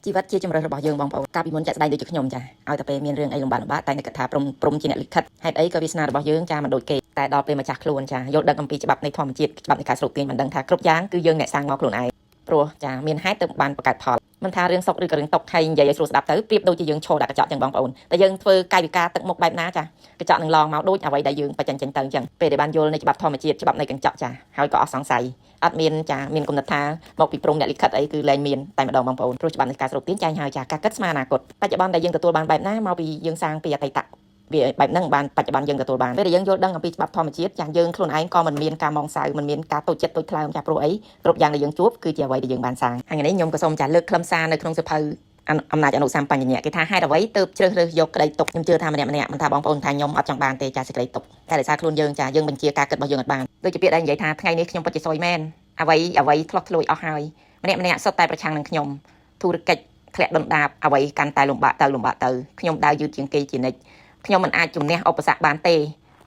ជីវិតជាជំរើសរបស់យើងបងប្អូនកាលពីមុនចាក់ស្ដែងដូចជាខ្ញុំចាឲ្យតែពេលមានរឿងអីលំបាកលំបាកតែតែគិតថាព្រំព្រំជាអ្នកលិខិតហេតុអីក៏វាសនារបស់យើងចាមិនដូចគេតែដល់ពេលម្ចាស់ខ្លួនចាយល់ដឹងអំពីច្បាប់នៃធម្មជាតិច្បាប់នៃការស្រូបទាញមិនដឹងថាគ្រប់យ៉ាងគឺយើងអ្នកសាងមកខ្លួនឯងព្រោះចាមានហេតុទៅបានបង្កើតផលមិនថារឿងសុខឬក៏រឿងទុក្ខហើយនិយាយឲ្យស្រួលស្ដាប់ទៅប្រៀបដូចជាយើងឈរដាក់កញ្ចក់ចឹងបងប្អូនតែយើងធ្វើកាយវិការទឹកមុខបែបណាចាកញ្ចក់នឹងឡងមកដូចអ្វីដែលយើងបញ្ចេញចេញទៅចឹងពេលដែលបានយល់នៃច្បាប់ធម្មជាតិច្បាប់នៃកញ្ចក់ចាហើយក៏អស់សង្ស័យអត់មានចាមានគំនិតថា មកពីព្រំអ្នកលិខិតអីគឺលែងមានតែម្ដងបងប្អូនព្រោះច្បាប់នៃការស្រូបទាញចែងហើយចាការគិតស្មើអនាគតបច្ចុប្បន្នដែលយើងទទួលបានបែបណាមកពីយើងសាងពីអតីតវាបែបហ្នឹងបានបច្ចុប្បន្នយើងទទួលបានពេលដែលយើងយល់ដឹងអំពីច្បាប់ធម្មជាតិចាយើងខ្លួនឯងក៏មិនមានការមងសៅមិនមានការតូចចិត្តតូចថ្លើមចាព្រោះអីគ្រប់យ៉ាងដែលយើងជួបគឺជាអ្វីដែលយើងបានសាងហើយថ្ងៃនេះខ្ញុំក៏សូមចាលើកខ្លឹមសារនៅក្នុងសៀវភៅអំណាចអនុសម្បញ្ញៈគេថាហេតុអ្វីទើបជ្រើសរើសយកក្តីទុក្ខខ្ញុំជឿថាម្នាក់ម្នាក់មិនថាបងប្អូនថាខ្ញុំអត់ចង់បានទេចាសេចក្តីទុក្ខតែដោយសារខ្លួនយើងចាយើងបញ្ជាការគិតរបស់យើងអត់បានដូចជាពាក្យដែលនិយាយថាថ្ងៃនេះខ្ញុំពិតជាសយមែនអ្វីអ្វីធ្លោះធ្លួយអស់ហើយម្នាក់ម្នាក់សុទ្ធតែប្រឆាំងនឹងខ្ញុំធុរកិច្ចធ្លាក់ដុនដាបអ្វីកាន់តែលំបាកទៅលំបាកទៅខ្ញុំដើរយឺតជាងគេជានិច្ចខ្ញុំមិនអាចជំនះឧបសគ្គបានទេ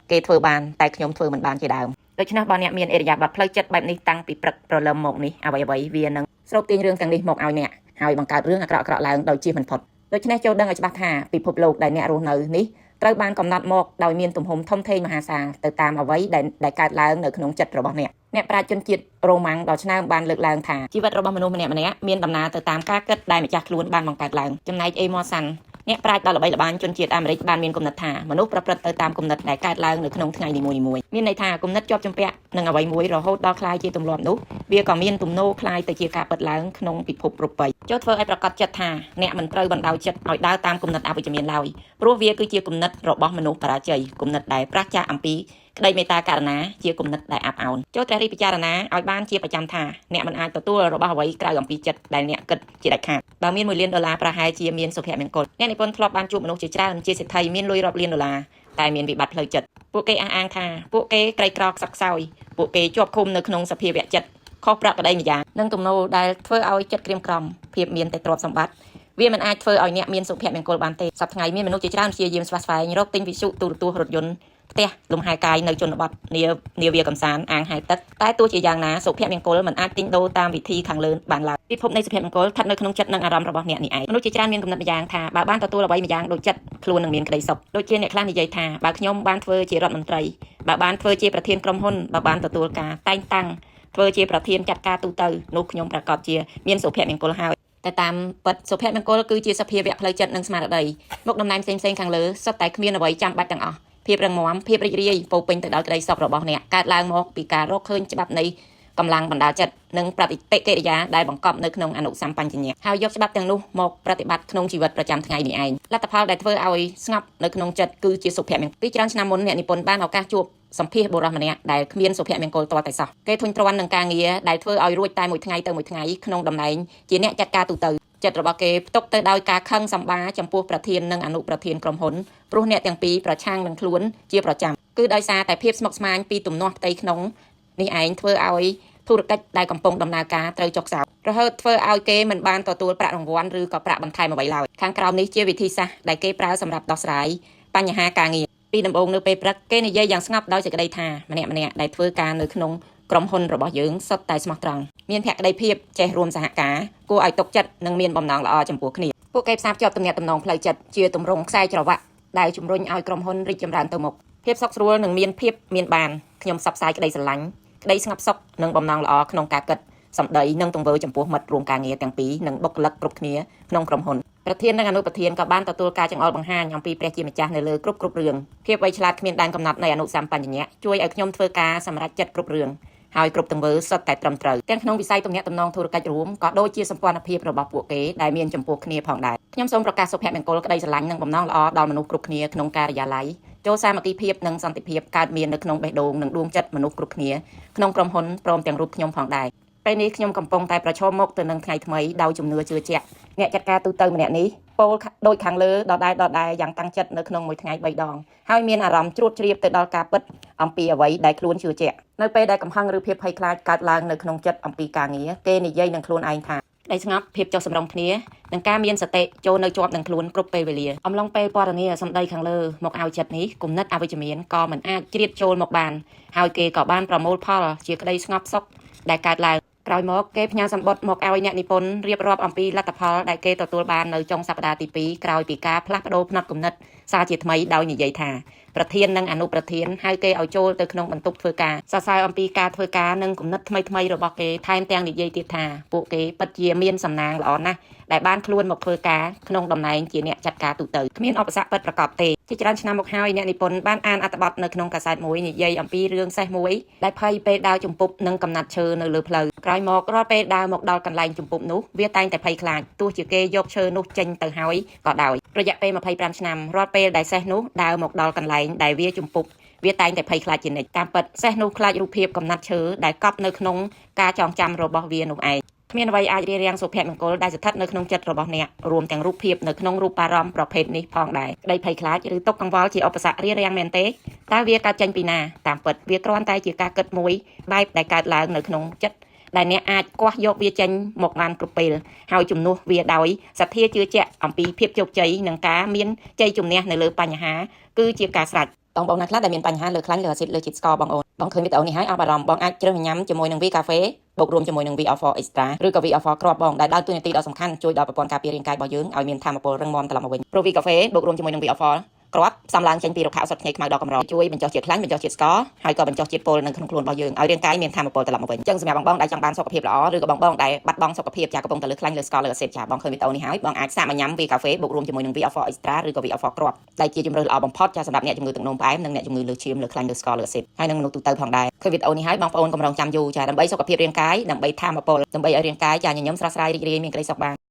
គេធ្វើបានតែខ្ញុំធ្វើមិនបានជាដើមដូច្នេះបើអ្នកមានអរិយាប័ត្រផ្លូវចិត្តបែបនេះតាំងពីព្រឹកព្រលឹមមកនេះអ្វីអ្វីវានឹងស្រូបទាញរឿងទាំងនេះមកឲ្យអ្នកហើយបង្កើតរឿងអាក្រក់ៗឡើងដោយជៀសមិនផុតដូច្នេះចូលដឹងឲ្យច្បាស់ថាពិភពលោកដែលអ្នករស់នៅនេះត្រូវបានកំណត់មកដោយមានទំហំធំធេងមហាសាលទៅតាមអ្វីដែលដែលកើតឡើងនៅក្នុងចិត្តរបស់អ្នកអ្នកប្រាជ្ញជនជាតិរ៉ូម៉ាំងដ៏ឆ្នើមបានលើកឡើងថាជីវិតរបស់មនុស្សម្នាក់ៗមានដំណើរទៅតាមការគិតដែលម្ចាស់ខ្លួនបានបង្កើតឡើងចំណែកអេម៉ូសាន់អ្នកប្រាជ្ញដ៏ល្បីល្បាញជនជាតិអាមេរិកបានមានគំនិតថាមនុស្សប្រព្រឹត្តទៅតាមគំនិតដែលកើតឡើងនៅក្នុងថ្ងៃនីមួយៗមានន័យថាគំនិតជាប់ជំពាក់នឹងអ្វីមួយរហូតដល់ក្លាយជាទម្លាប់នោះវាក៏មានទំនោរក្លាយទៅជាការពិតឡើងក្នុងពិភពរូបីចូលធ្វើឲ្យប្រកាសចិត្តថាអ្នកមិនត្រូវបណ្ដោយចិត្តឲ្យដើរតាមគំនិតអវិជ្ជមានឡើយព្រោះវាគឺជាគំនិតរបស់មនុស្សបរាជ័យគំនិតដែលប្រាសចាកអំពីក្តីមេត្តាករុណាជាគំនិតដែលអាប់អោនចូលតែរិះពិចារណាឲ្យបានជាប្រចាំថាអ្នកមិនអាចទទួលរបស់អ្វីក្រៅអំពីចិត្តដែលអ្នកគិតជាដាច់ខាតបើមាន1លានដុល្លារប្រហែលជាមានសុភមង្គលអ្នកនិពន្ធធ្លាប់បានជួបមនុស្សជាច្រើនជាសេដ្ឋីមានលុយរាប់លានដុល្លារតែមានវិបត្តិផ្លូវចិត្តពួកគេអះអាងថាពួកគេក្រីក្រខ្សត់ខ្សោយពួកគេជាប់ឃុំនៅក្នុងសភាវៈចិត្តខុសប្រក្រតីម្យ៉ាងនិងទំនោរដែលធ្វើឲ្យចិត្តក្រៀមក្រំភាពមានតែទ្រព្យសម្បត្តិវាមិនអាចធ្វើឲ្យអ្នកមានសុភមង្គលបានទេសប្តាហ៍ថ្ងៃមានមនុស្សជាច្រើនព្យាយាមស្វះស្វែងរកទិញវិទ្យុទូរទស្សន៍រថយន្តផ្ទះលំហែកាយនៅជនបទនានាវាកំសាន្តអាងហែលទឹកតែទោះជាយ៉ាងណាសុភមង្គលមិនអាចទិញដូរតាមវិធីខាងលើបានឡើយពិភពនៃសុភមង្គលស្ថិតនៅក្នុងចិត្តនិងអារម្មណ៍របស់អ្នកនេះឯងមនុស្សជាច្រើនមានគំនិតម្យ៉ាងថាបើបានទទួលអ្វីម្យ៉ាងដូចចិត្តខ្លួននឹងមានក្តីសុខដូចជាអ្នកខ្លះនិយាយថាបើខ្ញុំបានធ្វើជារដ្ឋមន្ត្រីបើបានធ្វើជាប្រធានក្រុមហ៊ុនបើបានទទួលការតែងតាំងធ្វើជាប្រធានចាត់ការទូទៅនោះខ្ញុំប្រកាសជាមានសុភមង្គលហើយតែតាមពិតសុភមង្គលគឺជាសភាវៈផ្លូវចិត្តនិងស្មារតីមុខតំណែងផ្សេងៗខាងលើសុទ្ធតែគ្មានអ្វីចាំបាច់ទាំងអស់ភាពរឹងមាំភាពរីករាយពោពេញទៅដោយក្តីសុខរបស់អ្នកកើតឡើងមកពីការរកឃើញច្បាប់នៃកម្លាំងបណ្ដាលចិត្តនិងប្រតិកិរិយាដែលបង្កប់នៅក្នុងអនុសម្បញ្ញៈហើយយកច្បាប់ទាំងនោះមកប្រតិបត្តិក្នុងជីវិតប្រចាំថ្ងៃនេះឯងលទ្ធផលដែលធ្វើឲ្យស្ងប់នៅក្នុងចិត្តគឺជាសុភមង្គលពីច្រើនឆ្នាំមុនអ្នកនិពន្ធបានឱកាសជួបសម្ភាសបុរសម្នាក់ដែលគ្មានសុភមង្គលទាល់តែសោះគេធុញទ្រាន់នឹងការងារដែលធ្វើឲ្យរួចតែមួយថ្ងៃទៅមួយថ្ងៃក្នុងតំណែងជាអ្នកចាត់ការទូទៅចិត្តរបស់គេផ្ទុកទៅដោយការខឹងសម្បាចំពោះប្រធាននិងអនុប្រធានក្រុមហ៊ុនព្រោះអ្នកទាំងពីរប្រឆាំងនឹងខ្លួនជាប្រចាំគឺដោយសារតែភាពស្មុគស្មាញពីទំនាស់ផ្ទៃក្នុងនេះឯងធ្វើឲ្យធុរកិច្ចដែលកំពុងដំណើរការត្រូវចុះខ្សោយរហូតធ្វើឲ្យគេមិនបានទទួលប្រាក់រង្វាន់ឬក៏ប្រាក់បន្ថែមអ្វីឡើយខាងក្រោមនេះជាវិធីសាស្ត្រដែលគេប្រើសម្រាប់ដោះស្រាយបញ្ហាការងារពីដំបូងនៅពេលព្រឹកគេនិយាយយ៉ាងស្ងប់ដោយសេចក្តីថាម្នាក់ម្នាក់ដែលធ្វើការនៅក្នុងក្រុមហ៊ុនរបស់យើងសុទ្ធតែស្មោះត្រង់មានភក្ដីភាពចេះរួមសហការគួរឲ្យទុកចិត្តនិងមានបំណងល្អចំពោះគ្នាពួកគេផ្សារភ្ជាប់ទំនាក់ទំនងផ្លូវចិត្តជាទម្រង់ខ្សែច្រវាក់ដែលជំរុញឲ្យក្រុមហ៊ុនរីកចម្រើនទៅមុខភាពសុខស្រួលនិងមានភាពមានបានខ្ញុំផ្សព្វផ្សាយក្តីស្រឡាញ់ក្តីស្ងប់សុខនិងបំណងល្អក្នុងការគិតសម្ដីនិងទង្វើចំពោះមិត្តរួមការងារទាំងពីរនិងបុគ្គលិកគ្រប់គ្នាក្នុងក្រុមហ៊ុនប្រធាននិងអនុប្រធានក៏បានទទួលការចង្អុលបង្ហាញអំពីព្រះជាម្ចាស់នៅលើគ្រប់គ្រប់រឿងភាពវៃឆ្លាតគ្មានដែនកំណត់នៃអនុសម្បញ្ញៈជួយឲ្យខ្ញុំធ្វើការសម្រេចចិត្តគ្រប់រឿងហើយគ្រប់ទង្វើសុទ្ធតែត្រឹមត្រូវទាំងក្នុងវិស័យទំនាក់ទំនងធុរកិច្ចរួមក៏ដូចជាសម្ព័ន្ធភាពរបស់ពួកគេដែលមានចំពោះគ្នាផងដែរខ្ញុំសូមប្រកាសសុភមង្គលក្តីស្រឡាញ់និងបំណងល្អដល់មនុស្សគ្រប់គ្នាក្នុងការិយាល័យចូលសាមគ្គីភាពនិងសន្តិភាពកើតមាននៅក្នុងបេះដូងនិងដួងចិត្តមនុស្សគ្រប់គ្នាក្នុងក្រុមហ៊ុនព្រមទាំងរូបខ្ញុំផងដែរពេលនេះខ្ញុំកំពុងតែប្រឈមមុខទៅនឹងថ្ងៃថ្មីដោយជំនឿជឿជាក់អ្នកចាត់ការទូទៅម្នាក់នេះពោលដូចខាងលើដដែលដដែលយ៉ាងតាំងចិត្តនៅក្នុងមួយថ្ងៃ3ដងហើយមានអារម្មណ៍ជ្រួតជ្រាបទៅដល់ការពិតអំពីអ្វីដែលខ្លួនជឿជាក់នៅពេលដែលកំហឹងឬភាពភ័យខ្លាចកើតឡើងនៅក្នុងចិត្តអំពីការងារគេនិយាយនឹងខ្លួនឯងថាក្តីស្ងប់ភាពចុះសម្រុងគ្នានិងការមានសតិចូលនៅជាប់នឹងខ្លួនគ្រប់ពេលវេលាអំឡុងពេលពណ៌នាសម្ដីខាងលើមកឲ្យចិត្តនេះគំនិតអវិជ្ជមានក៏មិនអាចជ្រៀតចូលមកបានហើយគេក៏បានប្រមូលផលជាក្តីស្ងប់សុខដែលកើតឡើង ក្រោយមកគេផ្ញើសម្បត្តិមកឲ្យអ្នកនិពន្ធរៀបរាប់អំពីលទ្ធផលដែលគេទទួលបាននៅចុងសប្តាហ៍ទី2ក្រោយពីការផ្លាស់ប្ដូរផ្នត់គំនិតសារជាថ្មីដោយនិយាយថាប្រធាននិងអនុប្រធានហៅគេឲ្យចូលទៅក្នុងបន្ទប់ធ្វើការសរសើរអំពីការធ្វើការនិងគំនិតថ្មីៗរបស់គេថែមទាំងនិយាយទៀតថាពួកគេពិតជាមានសំណាងល្អណាស់ដែលបានខ្លួនមកធ្វើការក្នុងតំណែងជាអ្នកចាត់ការទូទៅគ្មានឧបសគ្គពិតប្រាកដទេជាច្រើនឆ្នាំមកហើយអ្នកនិពន្ធបានអានអត្ថបទនៅក្នុងកាសែតមួយនិយាយអំពីរឿងសេះមួយដែលភ័យពេលដើរជំពប់និងកំណាត់ឈើនៅលើផ្លូវក្រោយមករាល់ពេលដើរមកដល់កន្លែងជំពប់នោះវាតែងតែភ័យខ្លាចទោះជាគេយកឈើនោះចេញទៅហើយក៏ដោយរយៈពេល25ឆ្នាំរាល់ពេលដែលសេះនោះដើរមកដល់កន្លែងដែលវាជំពប់វាតែងតែភ័យខ្លាចជានិច្ចតាមពិតសេះនោះខ្លាចរូបភាពកំណាត់ឈើដែលកប់នៅក្នុងការចងចាំរបស់វានោះឯងគ្មានអ្វីអាចរារាំងសុភមង្គលដែលស្ថិតនៅក្នុងចិត្តរបស់អ្នករួមទាំងរូបភាពនៅក្នុងរូបអារម្មណ៍ប្រភេទនេះផងដែរក្តីភ័យខ្លាចឬទុក្ខកង្វល់ជាឧបសគ្គរារាំងមែនទេតើវាកើតចេញពីណាតាមពិតវាគ្រាន់តែជាការគិតមួយបែបដែលកើតឡើងនៅក្នុងចិត្តដែលអ្នកអាចគាស់យកវាចេញមកបានគ្រប់ពេលហើយជំនួសវាដោយសទ្ធាជឿជាក់អំពីភាពជោគជ័យនិងការមានជ័យជំនះនៅលើបញ្ហាគឺជាការស្រេចបងប្អូនណាខ្លះដែលមានបញ្ហាលើខ្លាញ់លើអាស៊ីតលើជាតិស្ករបងអូនបងឃើញវីដេអូនេះហើយអបអរំបងអាចជ្រើសញ៉ាំជាមួយនឹង V Cafe បូករួមជាមួយនឹង VR4 Extra ឬក៏ VR4 គ្រាប់បងដែលដើរតួនាទីដ៏សំខាន់ជួយដល់ប្រព័ន្ធការពាររាងកាយរបស់យើងឲ្យមានថាមពលរឹងមាំត្រឡប់មកវិញព្រោះ V Cafe បូករួមជាមួយនឹង VR4 គ្រាប់ផ្សំឡើងចេញពីរុក្ខឱសថខ្ញីខ្មៅដ៏កម្រជួយបញ្ចុះជាតិខ្លាញ់បញ្ចុះជាតិស្ករហើយក៏បញ្ចុះជាតិពុលនៅក្នុងខ្លួនរបស់យើងឲ្យរាងកាយមានថាមពលត្រឡប់មកវិញអញ្ចឹងសម្រាប់បងបងដែលចង់បានសុខភាពល្អឬក៏បងបងដែលបាត់បង់សុខភាពចាកំពុងតែលើខ្លាញ់លើស្ករលើអាស៊ីតចាបងឃើញវីដេអូនេះហើយបងអាចសាកមកញ៉ាំ V Cafe បូករួមជាមួយនឹង VR4 Extra ឬក៏ VR4 គ្រាប់ដែលជាជម្រើសល្អបំផុតចាសម្រាប់អ្នកជំងឺទឹកនោមផ្អែមនិងអ្នកជំងឺលើសឈាមលើខ្លាញ់លើស្ករលើអាស៊ីតហើយនិងមនុស្សទូទៅផងដែរឃើញវីដេអូនេះហើយបងប្អូនកុំរងចាំយូរចាដើម្បីសុខភាពរាងកាយដើម្បីថាមពលដើម្បីឲ្យរាងកាយចាញញឹមស្រស់ស្រាយរីករាយមានក្តីសុខបាន។